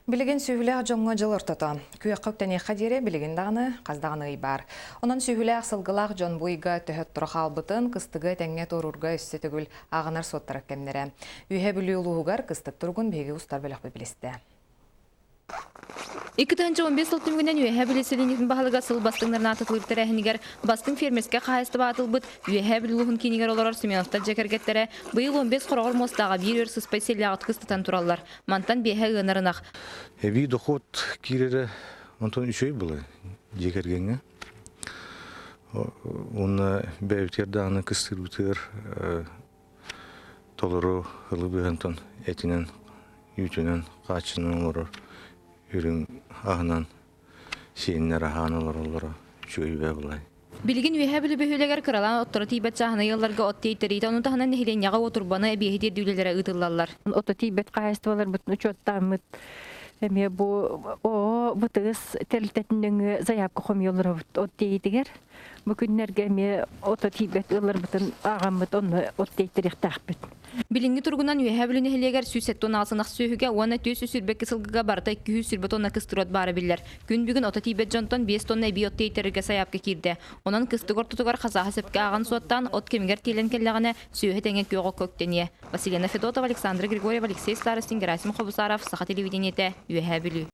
Билигин сүһүлээх дьоҥҥо дьыл ортото. Күөххэ үктэниэххэ диэри билигин даҕаны хас даҕаны ый баар. Онон сүһүлээх сылгылаах дьон бу ыйга төһө отторо хаалбытын, кыстыгы этэҥҥэ туоруурга өссө төгүл ааҕынар-суоттарар кэмнэрэ. Үөһээ Бүлүү улууһугар кыстык туругун биһиги устар бөлөхпүт билистэ. 2015 сыл түмүгүнэн Үөһээ Бүлүү сэлиэнньэтин баһылыга сыл бастыҥнарын аатытыллыбыт тэрээһинигэр бастыҥ фермерскэй хаһаайыстыба аатылбыт Үөһээ Бүлүү улууһун киинигэр олорор Семеновтар дьиэ кэргэттэрэ быйыл 15 хороҕор муостааҕа биир өр сыспай сиэллээҕи кыстатан тураллар. Мантан биэһэ ыанар ынах. Эбии дохуот киирэрэ онтон үчүгэй буолар дьиэ кэргэҥҥэ. Уонна бэйэбитигэр даҕаны кыстыырбытыгар толору ылы быһантан этинэн, үүтүнэн хааччынан олорор үрүҥ аһынан сиэннэр аһаан олороллоро үчүгэй үбэ буолай. Билигин Үөһээ Бүлүү бөһүөлэгэр кыралаан отторо тиийбэт чааһынай ыалларга от тиэйтэриитэ, ону таһынан нэһилиэнньэҕэ уотурбаны, эбиэһи тиэрдии үлэлэрэ ыытыллаллар. Ото тиийбэт хаһаайыстыбаларбытын учуоттааммыт эмиэ бу оо бытыгыс тэрилтэтин нөҥүө заявка хомуйалларабыт от тиэйиитигэр. Бу күннэргэ эмиэ ото тиийбэт ыалларбытын ааҕаммыт онно от тиэйтэриэхтээхпит. Билиҥҥи туругунан Үөһээ Бүлүү нэһилиэгэр 176 ынах сүөһүгэ уонна 422 сылгыга барыта 220 тонна кыстырыат баара биллэр. Күн бүгүн ото тиийбэт дьонтон 5 тонна эбии от тиэйтэрэргэ сайаапка киирдэ. Онон кыстык ортотугар хасааһы сөпкө ааҕан-суоттаан, от кэмигэр тиэлэн кэллэҕинэ, сүөһү тэҥэ күөх окко үктэниэ. Василина Федотова, Александр Григорьев, Алексей Старостин, Герасим Хобусаров, Саха телевидениетэ, Үөһээ Бүлүү.